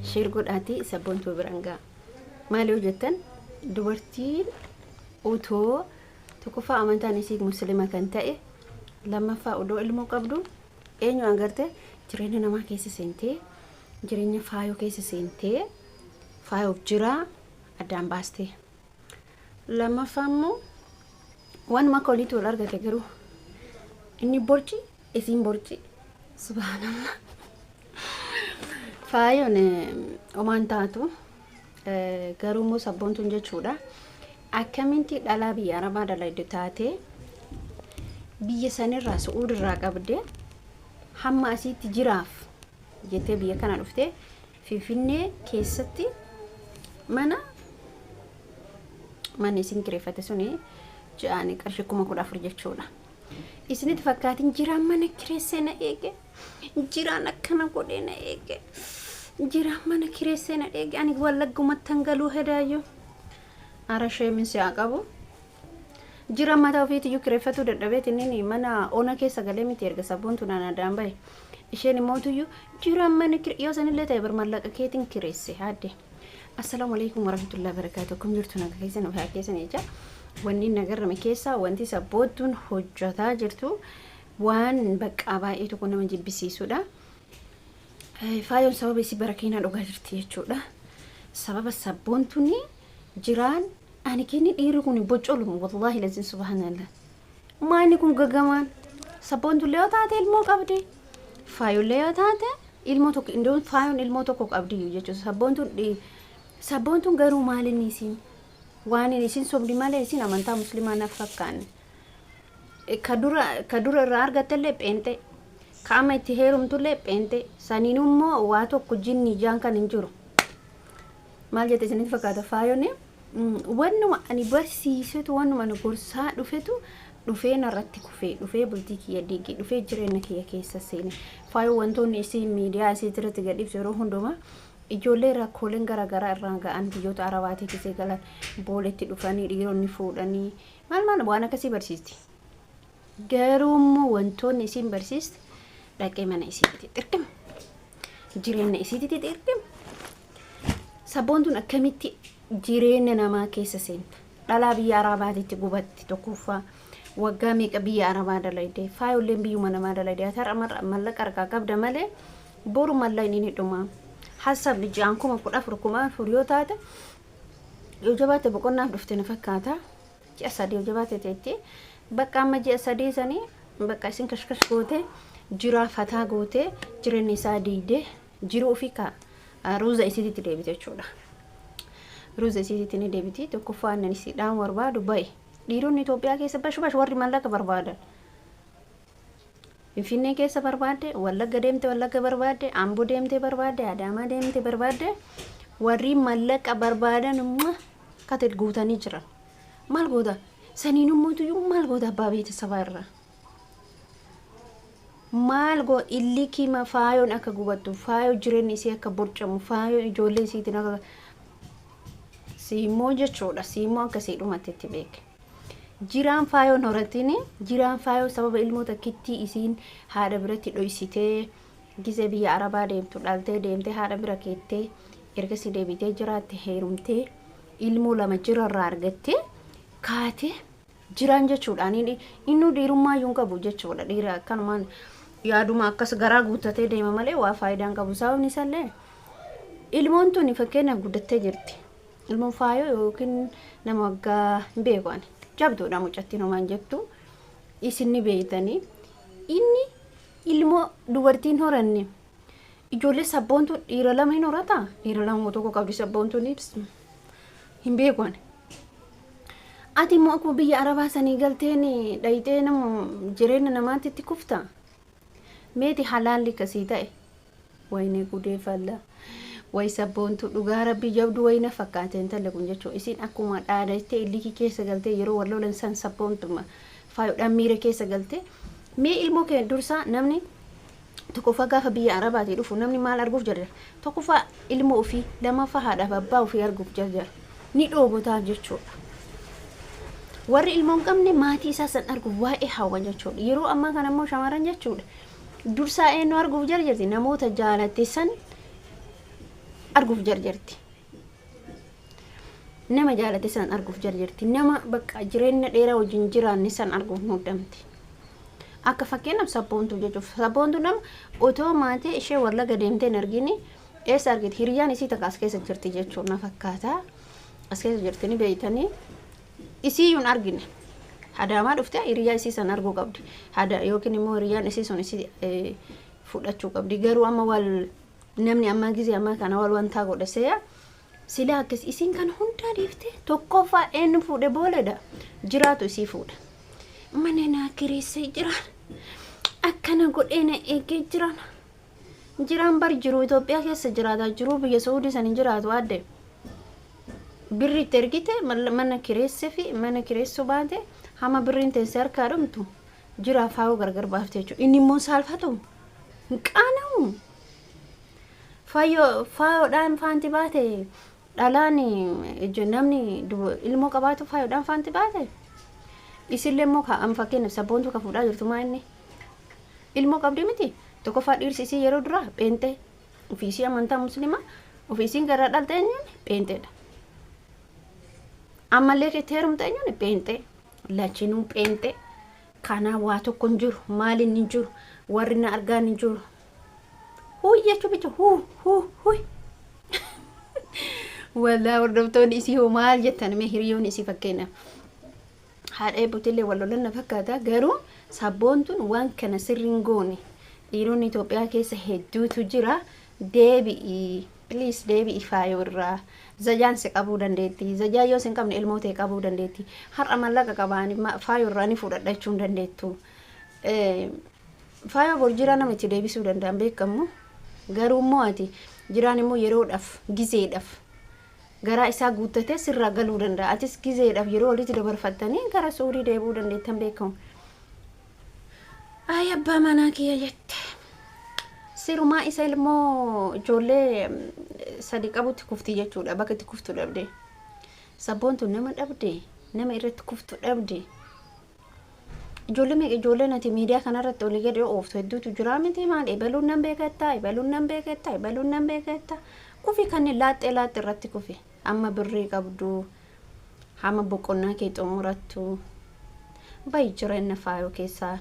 Share godhaatii Sabboontuu biraan ga'a. Maal yoo jettan, dubartiin utoo tokkoffaa amantaan isii Muslima kan ta'e, lammaffaa odoo ilmoo qabdu, eenyu agarte jireenya namaa keessa seentee, jireenya Faayoo keessa seentee, Faayoof jiraa addaan baastee. Lammaffaa immoo waanuma akka waliitti wal argate, garuu inni borci, isiin borci. Subhaanallah. Faayoon omaan taatu, garuu immoo Sabboontuun jechuudha. Akkamitti dhalaa biyya Arabaa dalaydu taatee, biyya sanirraa, Su'uudirraa qabdee hamma asiitti jiraaf jettee biyya kana dhuftee, Finfinnee keessatti mana manni isin kireeffate suni ji'aan qarshii 14,000 jechuudha. Isinitti fakkaatiin jiraan mana kireessee na eege, jiraan akkana godhee na eege, jiraan mana kireessee na eege, ani Wallaggumattan galuu hedaayyuu. Ara sheemin si haa qabu. Jiraan mataa ofiitiyyuu kireeffatuu dadhabeeti inni mana ona keessa galee miti erga Sabboontuun addaan bahe. Isheen immootuyyuu jiraan mana yoo sanillee ta'e bar mallaqa keetiin kireesse haadde. Assalaamu alaikum warahmatullahi wabarakatuh. Akkam jirtu? Naga keessan, ofii keessan jecha. Wanni nagarrame keessaa wanti Sabboontuun hojjetaa jirtu waan baqqaa baay'ee tokko nama jibbisiisudha. Faayoon sababa isii barakiinaa dhugaa jirti jechuudha. Sababa Sabboontuun jiraan ani kenni dhiirri kun boccolumu, wallaahi lazin, subhaanallah. Maanni kun gagamaan Sabboontullee yoo taate ilmoo qabdi. Faayollee yoo taate ilmoo tokko, indoon Faayoon ilmoo tokko qabdi jechuudha. Sabboontuun garuu maalinni isiin waan isin sobdi malee isin amantaa Muslimaa naaf fakkaanne. Ka dura irraa argattellee pheenxee. Ka amma itti heerumtullee pheenxee. Saniin immoo waa tokko jinni ijaan kan hin jiru. Maal jette isinitti fakkaata Faayoon? Wannuma ani barsiisetu, wannuma ani gorsaa dhufetu dhufee narratti kufee, dhufee bultii kiyya diige, dhufee jireenya kiyya keessa seene. Faayoo wantoonni isiin miidiyaa isii irratti gadhiiftu yeroo hundumaa ijoollee rakkooleen garaagaraa irraan ga'an, biyyoota Arabaatii keessa galan, booletti dhufanii dhiironni fuudhanii maal maal waan akkasii barsiisti. Garuu immoo wantoonni isiin barsiiste dhaqee mana isiitti xirqima. Jireenya isiitti xirqima. Sabboontuun akkamitti jireenya namaa keessa seenta? Dhalaa biyya Arabaatitti gubatti tokkoffaa waggaa meeqa biyya Arabaa dalayde, Faayolleen biyyuma namaa dalayde. Ati har'a mallaqa harkaa qabda malee boru mallaqni ni dhuma. Hasabni ji'aan 14,000, 4,000 yoo taate, yoo jabaatte boqonnaaf dhufte na fakkaata. Ji'a 3 yoo jabaatte teetti. Bakka amma ji'a 3 sanii bakka isin kashkash goote, jiraa fataa goote, jireenya isaa diigdee jiruu ofii ka ruuza isiititti deebite jechuudha. Ruuza isiititti ni deebiti. Tokkoffaa annan isiidhaan barbaadu bahe. Dhiironni Itoophiyaa keessa bash bash warri mallaqa barbaadan. Finfinnee keessa barbaadde, Wallagga deemte Wallagga barbaadde, Amboo deemte barbaadde, Adaamaa deemte barbaadde, warri mallaqa barbaadan immoo kate guutanii jiran. Maal goota? Saniin immoo maal goota abbaa beeksisa irraa? Maal goo illikima Faayoon akka gubattu, Faayoo jireenyi isii akka borcamu, Faayoo ijoollee isiitiin akka siimmoo jechuudha. Siimmoo akka isii dhumatti itti beeke. Jiraan Faayoon horatini, jiraan Faayoo sababa ilmoo takkittii isiin haadha biratti dhoysitee, gizee biyya Arabaa deemtu dhaltee deemtee haadha bira keettee, ergasii deebitee jiraatte, heerumtee ilmoo lama jirarraa argattee kaatee jiraan jechuudha. Ani innuu dhiirummaa iyyuu hin qabu jechuudha. Dhiira akkanumaan yaaduma akkas garaa guuttatee deema malee waa faayidaa hin qabu. Sababni isaallee ilmoon tuni fakkeenyaaf guddattee jirti. Ilmoon Faayoo yookiin nama waggaa hin beeku ani. Jabduudha mucattiin, homaan jettu. Isin ni beektanii. Inni ilmoo dubartiin horanne ijoollee Sabboontuu dhiira lama hin horataa? Dhiira lama tokko qabdi Sabboontuun, hin beeku ani. Ati immoo akkuma biyya Arabaa sanii galteen dhayixee nama jireenya namaatti itti kufta. Meeti halaalli kasii ta'e. Wayne gudee falla. Way Sabboontu, dhugaa Rabbii jabduu wayi na fakkaate intalli kun jechuun. Isiin akkuma dhaadattee illikii keessa galtee yeroo wal lolan san Sabboontuma faayuudhaan miira keessa galtee. Mee ilmoo kee dursaa, namni tokkoffaa gaafa biyya Arabaatii dhufu namni maal arguuf jarjara? Tokkoffaa ilmoo ofii, lammaffaa haadhaaf abbaa ofii arguuf jarjara. Ni dhoobotaaf jechuudha. Warri ilmoo hin qabne maatii isaa san arguuf baay'ee hawwa jechuudha. Yeroo ammaa kana immoo shamarran jechuudha. Dursaa eenyu arguuf jarjarti? Namoota jaalatte san Arguuf jarjarti. Nama jaalate san arguuf jarjarti. Nama bakka jireenya dheeraa wajjin jiraanne san arguuf muddamti. Akka fakkeenyaaf Sabboontuu jechuuf, Sabboontuu nama otoo maatii ishee Wallaga deemtee hin argini eessa argiti? Hiriyaan isii takka as keessa jirti jechuun na fakkaata. As keessa jirti ni beeytanii. Isii hin argine. Adaamaa dhuftee hiriyaa isii san arguu qabdi. Hada yookiin immoo hiriyaan isii sun isii fudhachuu qabdi. Garuu amma wal namni ammaa gizee ammaa kana wal wantaa godhe seeya. Silaa akkas isiin kana hundaa dhiiftee tokkoffaa eenyu fuudhe booledha. Jiraatu isii fuudha. Mana naa kireessee jiraan. Akkana godhee na eegee jiraan. Jiraan bar jiru Itoophiyaa keessa jiraataa jiru, biyya Saudii san hin jiraatu adde. Birri itti ergite, mana kireessee fi mana kireessuu baate, hamma birriin teessee harkaa dhumtu jiraa faayoo gargar baafte jechuudha. Inni immoo saalfatu, hin qaana'u. Faayoo faayoodhaan faanti baate, dhalaan namni ilmoo qabaatu faayoodhaan faanti baate. Isillee immoo kaa'an, fakkeenyaaf Sabboontuu ka fuudhaa jirtu maa inni? Ilmoo qabdi miti. Tokkoffaa dhiirsi isii yeroo duraa pheenxee. Ofii isii amantaa Muslimaa, ofii isiin garaa dhalte eenyuun? Pheenxeedha. Ammallee keetti heerumte eenyuun? Pheenxee. Lachinuu pheenxee. Kanaa waa tokko hin jiru. Maaliin hin jiru. Warri na argaan hin jiru. Huu jechuu bicha, huu huu hui. Walaa hordoftoonni isii hoo maal jettan mee? Hiriyoonni isii, fakkeenyaaf haadha eebbutillee wal lolan na fakkaata. Garuu Sabboontuun waan kana sirriin goone. Dhiironni Itoophiyaa keessa hedduutu jira. Deebi'i, please, deebi'i faayoo irraa. Zajaan si qabuu dandeetti. Zajaan yoo si hin qabne ilmoo ta'e qabuu dandeetti. Har'a mallaqa qabaan faayoo irraa ni fudhadha jechuu hin dandeettu. Faayoo bor jiraa nama itti deebisuu danda'an beekamu. Garuu immoo ati jiraan immoo yeroodhaaf, gizeedhaaf garaa isaa guuttatee sirraa galuu danda'a. Atis gizeedhaaf yeroo walitti dabarfattanii gara Suudii deebi'uu dandeettan beekamu. Ay, abbaa manaa kiyya jette. Sirumaa isa ilmoo ijoollee sadi qabutti kufti jechuudha. Bakka itti kuftu dhabde. Sabboontu nama dhabde. Nama irratti kuftu dhabde. Ijoollee meeqa, ijoolleen ati miidiyaa kanarratti olii gadi ooftu hedduutu jira miti? Maal, ebaluun nan beekattaa, ebaluun nan beekattaa, ebaluun nan beekattaa. Kufi, kanneen laaxxee laaxxee irratti kufi. Amma birrii qabdu, hamma boqonnaa kee xumurattu. Bayi jireenya faayoo keessaa.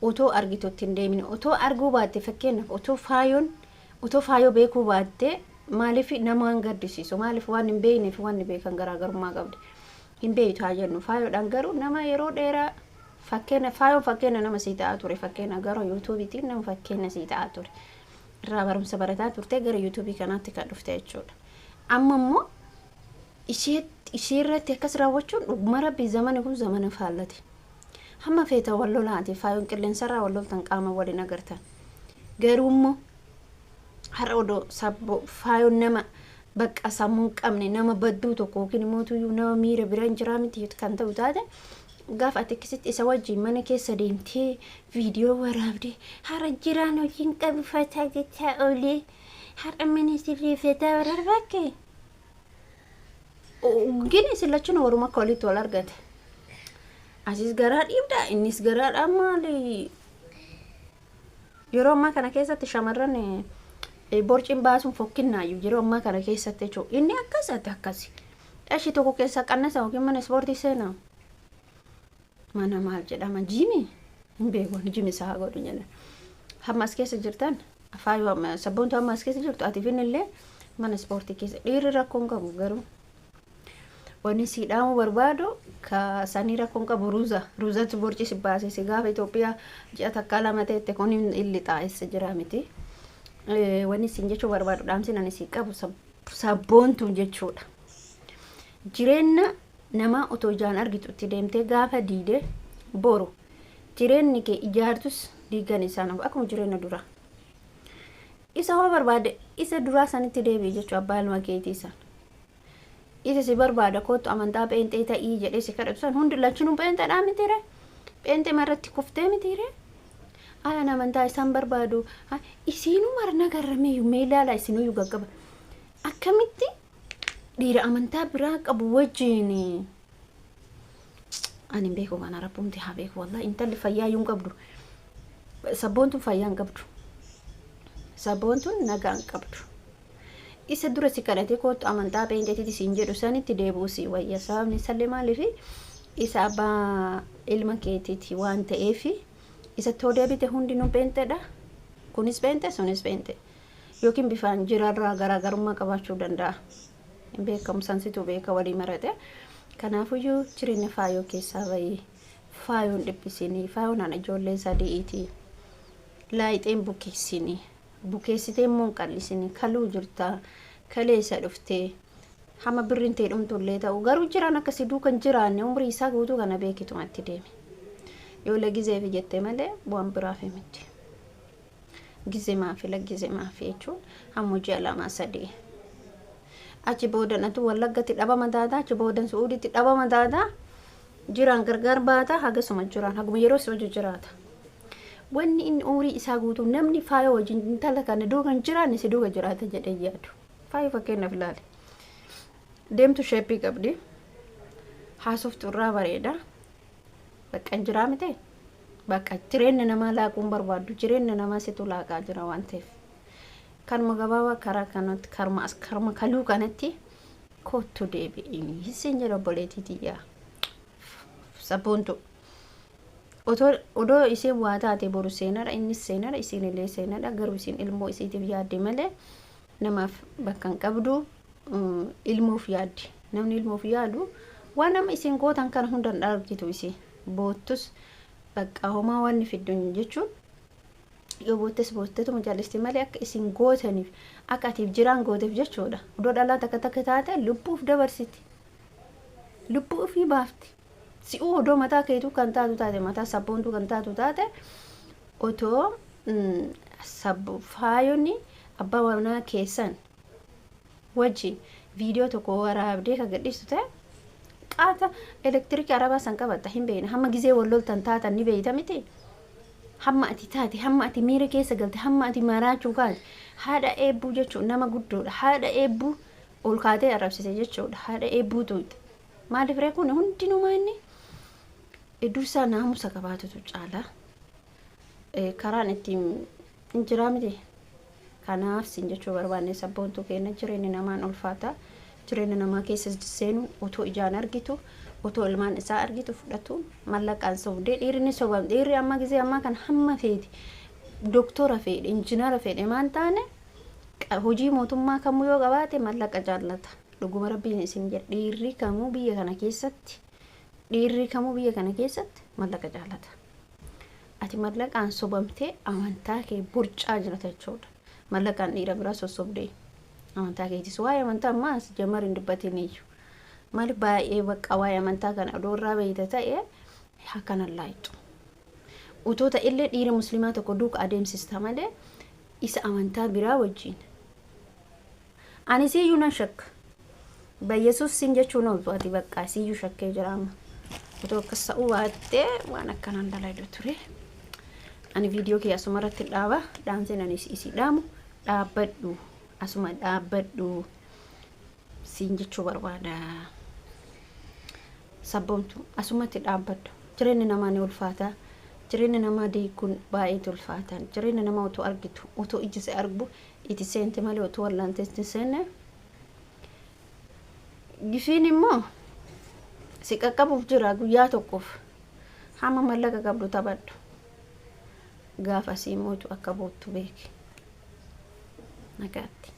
Otoo argitu itti hin deemine, otoo arguu baatte, fakkeenyaaf otoo faayoon, otoo faayoo beekuu baatte, maaliif namaan gaddisiisu? Maaliif waan hin beekneef waan beekan garaagarummaa qabdi. Hin beektu haa jennu faayoodhaan, garuu nama yeroo dheeraa fakkeenya, faayoon fakkeenya nama sii ta'aa ture, fakkeenya gara YouTubeiitiin nama fakkeenya sii ta'aa ture. Irraa barumsa barataa turte, gara YouTubeii kanaatti kan dhufte jechuudha. Amma immoo ishee irratti akkas raawwachuun dhuguma Rabbii, zamani kun zamana faallate. Hamma feeta wal lolaati, faayoon qilleensarraa wal loltan, qaama waliin agartan. Garuu immoo har'a odoo sabbo faayoon nama bakka sammuu hin qabne, nama badduu tokko yookiin immoo tuyyuu nama miira bira hin jiraa miti kan ta'u taate, gaafa ati akkasitti isa wajjin mana keessa deemtee viidiyoo waraabdee, har'a jiraan hojiin qabu fataa jechaa oolee, har'a mana sirreeffataa waraabakke. Gini isin lachuun waruma akka walitti wal argate. Asis garaa dhiibdaa, innis garaadhaan maali? Yeroo ammaa kana keessatti shamarran borciin baasuun fokkinnaayyuu yeroo ammaa kana keessatti jechuudha. Inni akkas, ati akkasi. Dhashi tokko keessaa qannasa yookiin mana ispoortii seenaa. Mana maal jedhama, gymii hin beeku, gymii isaa godhu jedha. Hamma as keessa jirtan, faayoo Sabboontu hamma as keessa jirtu, ati finni illee mana ispoortii keessa dhiirri rakkoo hin qabu. Garuu wanni si dhaamuu barbaadu ka sanii rakkoon qabu, ruuza ruuzatu borci si baase si gaafa Itoophiyaa ji'a takkaa lama teette kun illi xaa'essa jira miti. Wanni siin jechuu barbaadu, dhaamsin ani si qabu, Sabboontu jechuudha. Jireenya namaa otoo ijaan argitu itti deemtee gaafa diide, boru jireenyi kee ijaartus diigan isaan akkuma jireenya duraa. Isa hoo barbaade isa duraa sanitti deebi'i jechuudha, abbaa ilma keetii san. Isa si barbaada, kootu amantaa pheenxee ta'ii jedhee si kadhatu san, hundi lachinuu pheenxeedhaa mitiire? Pheenxee irratti kuftee mitiire? Ayaan amantaa isaan barbaadu isiinuu marna garrameeyyuu mee ilaala, isinuyyuu gaggaba. Akkamitti dhiira amantaa biraa qabu wajjin? Ani hin beeku kana, Rabbumti haa beeku. Wallahi intalli fayyaa iyyuu hin qabdu. Sabboontuun fayyaa hin qabdu. Sabboontuun nagaa hin qabdu. Isa dura si kadhatee "Kootu amantaa peenteetitti" siin jedhu sanitti deebi'uu si wayya. Sababni isallee maaliif, isa abbaa ilma keetiiti waan ta'eef isatti hoo deebite hundinuu peenteedha. Kunis peente, sunis peente. Yookiin bifaan jiraarraa garaagarummaa qabaachuu danda'a. Hin beekamu, sansituu beeka walii marate. Kanaafuyyuu jireenya faayoo keessaa bahii, faayoon dhiphisinii, faayoon ana ijoollee sadiiti. Laayixeen bukeessinii. Bukeessitee immoo hin qal'isinii, kaluu jirta, kaleessa dhuftee hamma birriin ta'e dhumtullee ta'u, garuu jiraan akkasii duukan jiraanne umrii isaa guutuu kana beekitumatti deeme. Yoo lagizeef jette malee waan biraaf miti. Gizee maafi laggizee maafi jechuun hamma ji'a 2, 3. Achi boodan atu Wallaggatti dhabama taata, achi boodan Su'uuditti dhabama taata, jiraan gargaar baata, hagasuma jiraan haguma yeroo si hojii jiraata. Wanni inni umurii isaa guutuu namni faaya wajjin intala kana duuka hin jiraanne si duuka jiraata jedhee yaadu. Faaya fakkeenyaaf ilaali. Deemtu shape qabdi. Haasoftu irraa bareeda. Bakka hin jiraa miti. Bakka jireenya namaa laaquun barbaaddu, jireenya namaa situ laaqaa jira waan ta'eef. Kanuma gabaabaa karaa kanatti karma as karma kaluu kanatti kottu deebi'i. Hissiin jedha, obboleettii tiyyaa. Sabboontu. Odoo isheen waa taate boru seenaadha, innis seenaadha, isiin illee seenaadha. Garuu isiin ilmoo isiitiif yaadde malee namaaf bakka hin qabdu, ilmoof yaaddi. Namni ilmoof yaadu waan nama isin gootan kana hunda hin argitu. Isii boottus bakka homaa waan fiddu jechuun yoo boottes boottetuma jallisti malee akka isin gootaniif, akka atiif jiraan gooteef jechuudha. Odoo dhalaa takka takka taate lubbuuf dabarsiti, lubbuu ofii baafti. Si'uu odoo mataa keetuu kan taatu taate, mataa sabboontuu kan taatu taate, otoo sabbu faayonni abbaa manaa keessan wajjin viidiyoo tokko waraabdee kan gadhiistu ta'e, qaata elektirikii arabaa san qabatta hin beekna. Hamma gizee wal loltan taatan ni beeyta miti. Hamma ati taate, hamma ati miira keessa galte, hamma ati maraachuu kaate, haadha eebbuu jechuun nama guddoodha. Haadha eebbuu ol kaatee arrabsite jechuudha. Haadha eebbuu tuutte. Maaliif ree? Kun hundinumaa inni dursaa naamusa qabaatutu caala. Karaan ittiin hin jiraa miti. Kanaaf sin jechuu barbaanne, sabboontuu keenya, jireenyi namaan ulfaata. Jireenya namaa keessa seenuun otoo ijaan argitu, otoo ilmaan isaa argitu fudhatu, mallaqaan sobdee dhiirri ni sobam. Dhiirri amma gisee ammaa kan hamma feeti doktora fedhe, injinara fedhe, maan taane, hojii mootummaa kamuu yoo qabaate mallaqa jaallata. Dhuguma rabbiin isin jedha, dhiirri kamuu biyya kana keessatti, dhiirri kamuu biyya kana keessatti mallaqa jaallata. Ati mallaqaan sobamtee amantaa kee borcaa jirata jechuudha. Mallaqaan dhiira biraa sossobdee amantaa keetis, waa'ee amantaa ammaas jamar hin dubbatin iyyuu. Maali, baay'ee bakka waa'ee amantaa kana odoo irraa beeyta ta'e akkanan laayixu. Utoo ta'ellee dhiira musliimaa tokko duuka adeemsista malee isa amantaa biraa wajjin. Ani siyyuu nan shakka. Bayyesuus sin jechuun ooltu, ati bakka siyyuu shakkee jira amma. Otoo akkas ta'uu baattee waan akkanaan dalaydu ture. Ani viidiyoo kee asuma irratti dhaaba. Dhaamseen ani isii dhaamu, dhaabbadhu. Asuma dhaabbadhu. Siin jechuu barbaada. Sabboontu, asumatti dhaabbadhu. Jireenyi namaa ni ulfaata. Jireenya namaa diiguun baay'eetu ulfaata. Jireenya namaa otoo argitu, otoo iji si argu itti seente malee otoo wallaantee itti seenne. Gifiin immoo si qaqqabuuf jira guyyaa tokkoof. Hamma mallaqa qabdu taphadhu. Gaafa sii mootu akka boottu beeki. Nagaatti.